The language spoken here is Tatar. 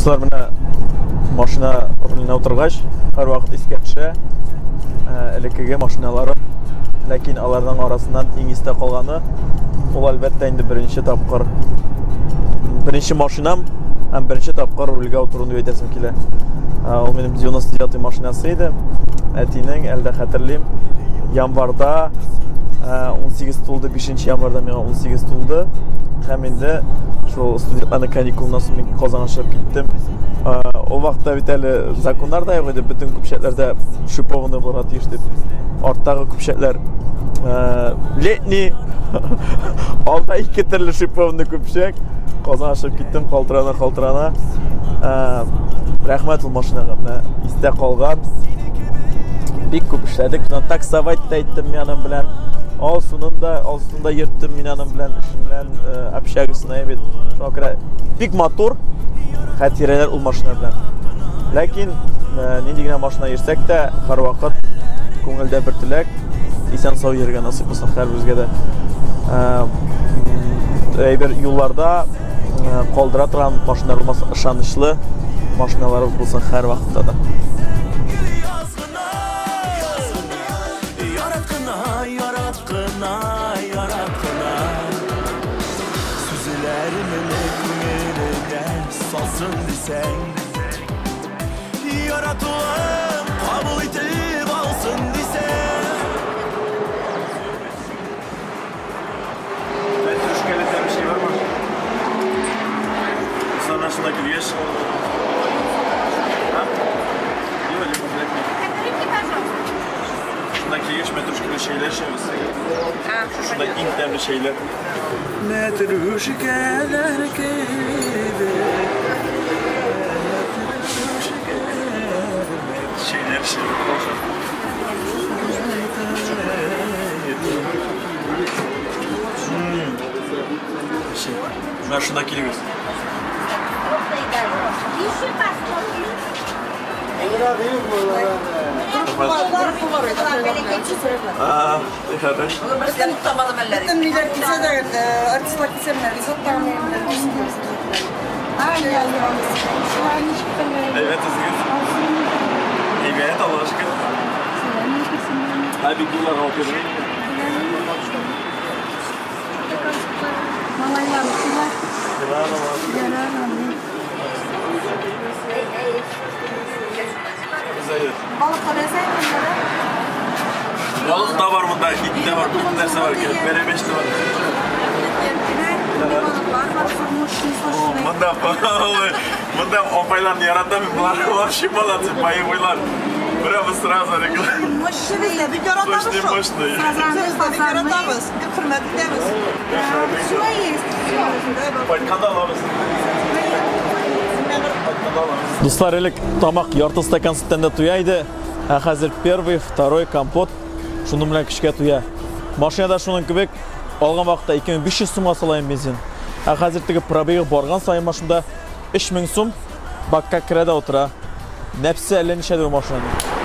Дуслар, менә машина руленә утыргач, һәрвакыт искә төшә элеккеге машиналарым. Ләкин аларның арасыннан иң истә калганы ул, әлбәттә, инде беренче тапкыр беренче машинам һәм беренче тапкыр рульгә утыруны дип әйтәсем килә. Ул минем 99 машинасы иде. Әтинең, әле дә хәтерлим, январда 18 тулды, 5 январда миңа 18 тулды. Һәм инде шул студентларның каникулыннан соң мин Казанга чыгып киттем. Ул вакытта бит әле законнар да юк иде, бөтен көпчәкләр дә шипованный булырга тиеш дип. Арттагы көпчәкләр летний, алда ике төрле шипованный көпчәк. Казанга чыгып киттем, калтырана, калтырана. Рәхмәт ул машинага, менә истә калган. Бик күп эшләдек. Без аны таксовать та иттем мин аның белән. Алсуның да, Алсуны да йөрттем мин аның белән, эшеннән, общагасына бит. Шуңа күрә бик матур хатирәләр ул машина белән. Ләкин нинди генә машина йөрсәк тә, һәрвакыт күңелдә бер теләк, исән сау йөрергә насыйп булсын һәрберебезгә дә. Әйбер юлларда калдыра торган машиналар булмасын, ышанычлы машиналарыбыз булсын һәрвакытта да. Салсын дисәң, яратуым кабул итеп алсын дисәң. Мәтрүшкәле тәмле чәй бармы? Sana шунда килгәч. А? Юк, әле кирәкми. Шунда килгәч, мәтрүшкәле чәйләр эчәбез. Шушында иң тәмле чәйләр. Мәтрүшкәләр кебек. Чәйләр эчәбез. Менә шунда килегез. Бөтен ниләр килсә дә, артистлар килсә, менә ризык тәгамлыйм. Әйбәт үзегез. Әйбәт, Аллага шөкер. Ә бик юлларга алып йөрмим. Малайлар укыйлар. Ярар, Балык та бар монда, ит тә бар, бөтен нәрсә бар, килеп пәрәмәч тә бар. Монда, монда апайларны яратам, болар вообще молодцы, боевойлар. Прямо сразу реклама. Мощный, бик яратабыз Мощный, шул. мощный. Без дә бик яратабыз, бик хөрмәт итәбез. Кайтканда алабыз. Дуслар, элек тамак ярты стакан сөттән дә туя иде. Ә хәзер первый, второй компот шуның белән көчкә туя. Машинада шуның кебек алган вакытта 2500 сумга салаем бензин. Ә хәзер теге пробег барган саен машинада 3000 сум бакка керә дә утыра. Нәпсе әллә ничә ди бу машинаның.